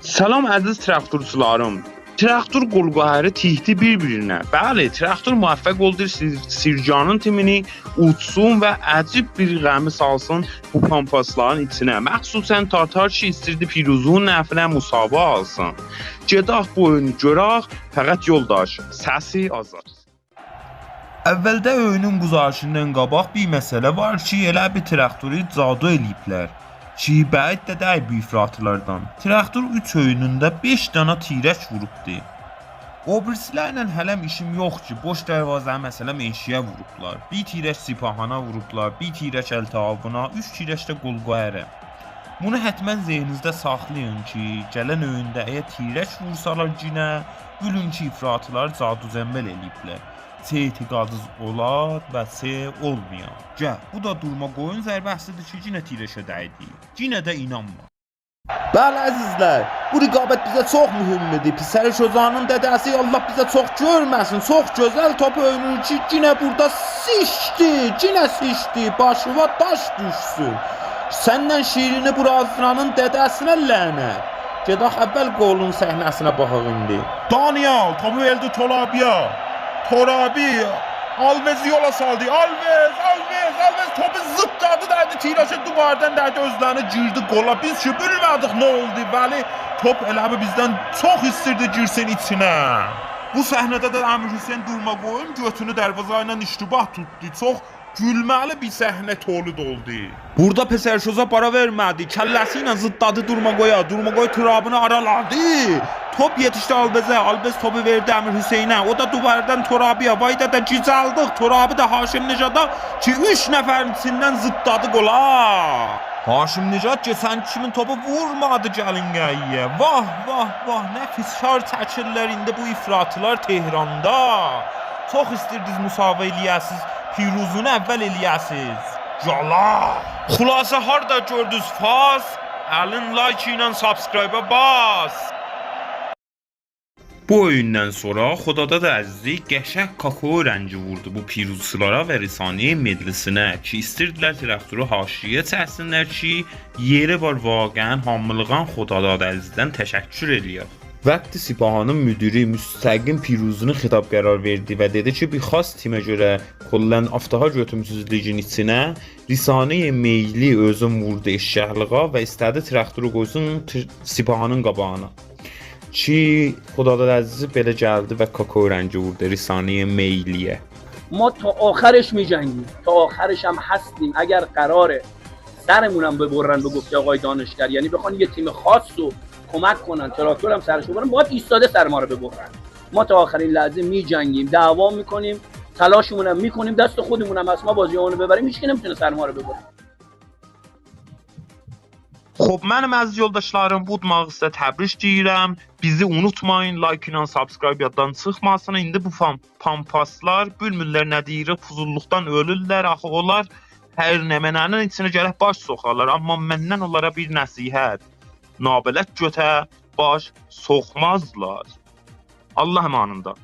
Salam əziz traktorçularım. Traktor qolqahərı tihdi bir-birinə. Bəli, traktor müvəffəq oldu Sircanın timini utsun və əcib bir qəmi salsın bu pampasların içinə. Məxsusən Tartar ki istirdi Piruzun nəfinə müsava alsın. Gedaq bu oyunu görək, fəqət yoldaş, səsi azad. Əvvəldə oyunun quzarışından qabaq bir məsələ var ki, elə bir traktoru cadu eləyiblər. Ki, bəid də deyil bu ifratılardan. Traktor 3 oyununda 5 dana tirək vurubdu. O birisilərlə hələm işim yox ki, boş darvazanı məsələn eşiyə vurublar. Bir tirək Sipahana vurublar, bir tirək Əltaavına, 3 tirək də Qolqoərə. Bunu hətmən zehninizdə saxlayın ki, gələn oyunda əgər tirək vursalar cinə, bilin ki, ifratılar cadu zəmbəl eləyiblər. C etiqadız olar və C olmayan. Gəl, bu da durma qoyun zərbəsidir ki, cinə tirəşə dəydi. Cinə də inanma. Bəli əzizlər, bu rəqabət bizə çox mühümdür. Pisəri Şozanın dədəsi Allah bizə çox görməsin. Çox gözəl top oynayır ki, yenə burada sişdi, yenə sişdi. Başıma daş düşsün. Səndən şirini bu Azranın dədəsinə lənət. Gedaq əvvəl qolun səhnəsinə baxaq indi. Daniel topu verdi Torabi'ye. Torabi Alves'i yola saldı. Alves, Alves, Alves topu zıpladı derdi. Tiraş'ı duvardan derdi özlerini girdi gola. Biz ki bilmədik ne oldu. Bəli top elə abi bizdən çox istirdi girsin içinə. Bu səhnədə də Əmir Hüseyn durma qoyun götünü dərvaza ilə iştibah tutdu. Çox gülməli bir səhnə tolid oldu. Burada Pesərşoza para vermədi. Kəlləsi ilə zıtladı durma qoya. Durma qoy turabını araladı. Top yetişdi Alvez'e. Alvez topu verdi Əmir Hüseynə. O da duvardan Torabi'ye. Vayda da gicaldıq. Torabi da Haşim Nejada ki 3 nəfərin içindən zıtladı qola. Haşim Nejad keçən kimin topu vurmadı gəlin gəlyə. Vah vah vah nə fişar çəkirlər indi bu ifratılar Tehranda. Çox istirdiniz müsavə eləyəsiz. Piruzunu əvvəl eləyəsiz. Cala. Xülasə harda gördünüz faz? Əlin like ilə subscribe-a bas. Bu oyundan sonra Xodada da əzizi qəşəng kakao rəngi vurdu bu piruzçulara və Risaniyə meclisinə ki, istirdilər traktoru haşiyə çəksinlər ki, yeri var vaqəən hamılığan Xodada əzizdən təşəkkür eləyək. Vəqti Sipahanın müdiri müstəqim Piruzunu xitab qərar verdi və dedi ki, bir xas timə görə kollən aftaha götürmüsüz ligin içinə, Risaniyə meyli özün vurdu eşşəhlığa və istədi traktoru qoysun Sipahanın qabağına. Ki Xodadad əzizi belə gəldi və kakao rəngi vurdu Risaniyə meyliyə. ما تا آخرش میجنگیم، تا آخرش هم هستیم. اگر قراره سرمونم ببرن به گفته آقای دانشگر، یعنی بخوان یه تیم خاص رو کمک کنن تراکتور هم سرش ببرن، باید ایستاده سر ما رو ببرن. ما تا آخرین لحظه میجنگیم، دعوا میکنیم، تلاشمون هم میکنیم، دست خودمونم از ما بازی رو ببریم، هیچ کی نمیتونه سر ما رو ببره. Xoş, mənim əziz yoldaşlarım, bu udmağı sizə təbrik deyirəm. Bizi unutmayın, like ilə subscribe yaddan çıxmasın. İndi bu pampaslar bilmirlər nə deyirik, fuzulluqdan ölürlər. Axı onlar hər nə mənənin içinə gərək baş soxarlar. Amma məndən onlara bir nəsihət. Nabələt götə baş soxmazlar. Allah əmanında.